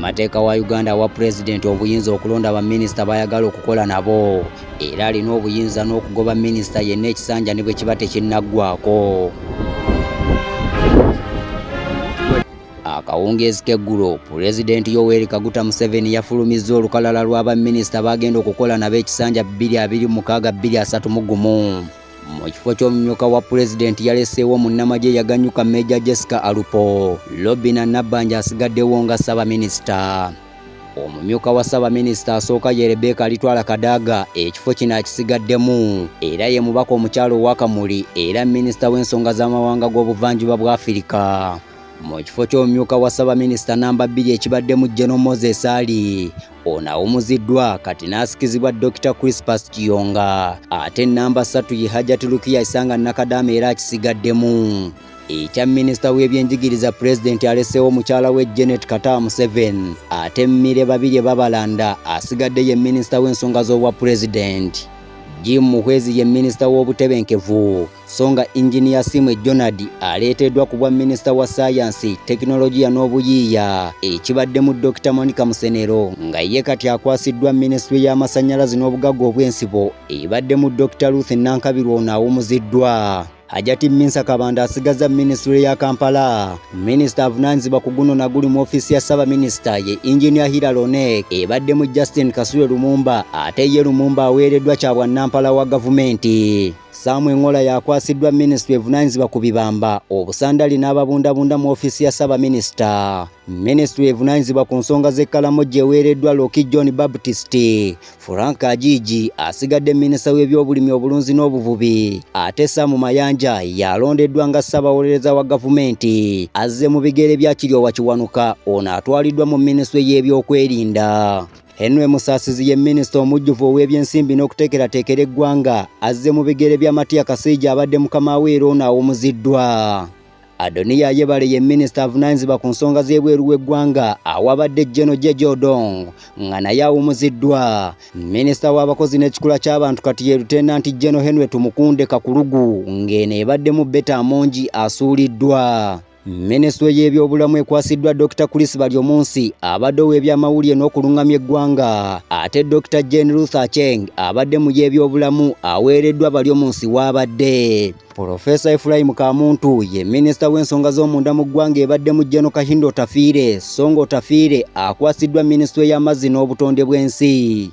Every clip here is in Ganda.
Ssemateeka wa Uganda awa Pulezidenti obuyinza okulonda baminisita b'ayagala okukola nabo era alina obuyinza n'okugoba minisita yenna ekisanja ne bwe kiba tekinnaggwako. Akawungeezi k'eggulo, Pulezidenti Yoweri Kaguta Museveni yafulumizza olukalala lwa baminisita b'agenda okukola nabo ekisanja 2026-2031. Mu kifo ky'omumyuka wa Pulezidenti yaleseewo munnamagye eyaganyuka Meeja Jessica Alupo. Robinah Nabbanja asigaddewo nga Ssaabaminisita. Omumyuka wa Ssaabaminisita asooka ye Rebecca Alitwala Kadaga, ekifo kino akisigaddemu era ye mubaka omukyala owa Kamuli era minisita w'ensonga z'amawanga g'obuvanjuba bwa Afirika. Mu kifo ky'omumyuka wa Ssaabaminisita namba 2 ekibaddemu General Moses Ali, ono awumuziddwa kati n'asikizibwa Dokita Crispus Kiyonga, ate namba 3 ye Hajati Rukia Isanga Nakadama era akisigaddemu. Ekya minisita w'ebyenjigiriza Pulezidenti aleseewo mukyala we Janet Kataha Museveni, ate Mire Babirye Babalanda asigadde ye minisita w'ensonga z'obwa Pulezidenti. Jim Muhwezi ye minisita w'obutebenkevu, so nga Engineer Simwe Jonard aleeteddwa ku bwa minisita wa ssaayansi, tekinologiya n'obuyiiya, ekibaddemu Dokita Monica Musenero nga ye kati akwasiddwa minisitule y'amasannyalaze n'obugagga obw'ensibo ebaddemu Dokita Ruth Nankabirwa ono awumuziddwa. Hajati Minsa Kabanda asigazza minisitule ya Kampala. Minisita avunaanyizibwa ku guno na guli mu ofiisi ya Ssaabaminisita ye Engineer Hillary Onek ebaddemu Justin Kasule Lumumba ate ye Lumumba aweereddwa kya bwannampala wa gavumenti. Sam Engola yakwasiddwa minisitule evunaanyizibwa ku bibamba, obusandali n'ababundabunda mu ofiisi ya Ssaabaminisita. Minisitule evunaanyizibwa ku nsonga z'e Karamoja eweereddwa Loki John Baptist. Frank Ajiiji asigadde minisita w'ebyobulimi, obulunzi n'obuvubi, ate Sam Mayanja yalondeddwa nga ssabawolereza wa gavumenti, azze mu bigere bya Kiryowa Kiwanuka, ono atwaliddwa mu minisitule y'ebyokwerinda. Henry Musaasizi ye minisita omujjuvu ow'ebyensimbi n'okuteekerateekera eggwanga, azze mu bigere bya Matia Kasaija abadde mukama we era ono awumuziddwa. Adoniya Ayebare ye minisita avunaanyizibwa ku nsonga z'ebweru w'eggwanga awabadde General Jeje Odong nga naye awumuziddwa. Minisita w'abakozi n'ekikula ky'abantu kati ye Lieutenant General Henry Tumukunde Kakulugu ng'eno ebaddemu Betty Amongi asuuliddwa. Minisitule y'ebyobulamu ekwasiddwa Dokita Chris Baryomunsi abadde ow'ebyamawulire n'okulungamya eggwanga, ate Dokita Jane Ruth Aceng abadde mu y'ebyobulamu aweereddwa Baryomunsi w'abadde. Profesa Ephraim Kamuntu ye minisita w'ensonga z'omunda mu ggwanga ebaddemu General Kahinda Otafiire, so nga Otafiire akwasiddwa minisitule y'amazzi n'obutonde bw'ensi.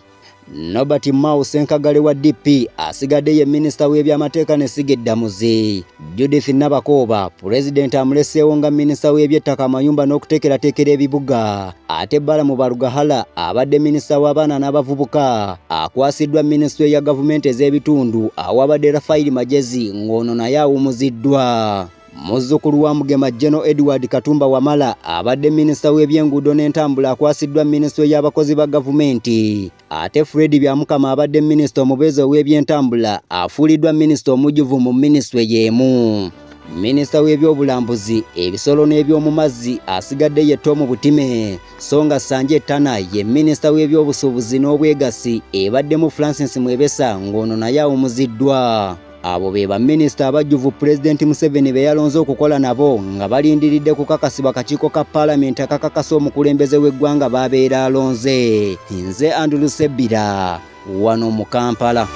Norbert Mao Ssenkagale wa DP asigadde ye minisita w'ebyamateeka n'essiga eddamuzi. Judith Nabakooba pulezidenti amuleseewo nga minisita w'ebyettaka, amayumba n'okuteekerateekera ebibuga, ate Balaam Barugahara abadde minisita w'abaana n'abavubuka akwasiddwa minisitule ya gavumenti ez'ebitundu awabadde Rafael Magyezi ng'ono naye awumuziddwa. Muzzukulu wa Mugema General Edward Katumba Wamala abadde minisita w'ebyenguudo n'entambula akwasiddwa minisitule y'abakozi ba gavumenti, ate Fred Byamukama abadde minisita omubeezi ow'ebyentambula afuuliddwa minisita omujjuvu mu minisitule y'emu. Minisita w'ebyobulambuzi, ebisolo n'eby'omu mazzi asigadde ye Tom Butime, so nga Sanje Tana ye minisita w'ebyobusuubuzi n'obwegassi ebaddemu Francis Mwebesa ng'ono naye awumuziddwa. Abo be baminisita abajjuvu Pulezidenti Museveni be yalonze okukola nabo nga balindiridde kukakasibwa kakiiko ka Paalamenti akakakasa omukulembeze w'eggwanga b'abeera alonze. Nze Andrew Sebbira wano mu Kampala.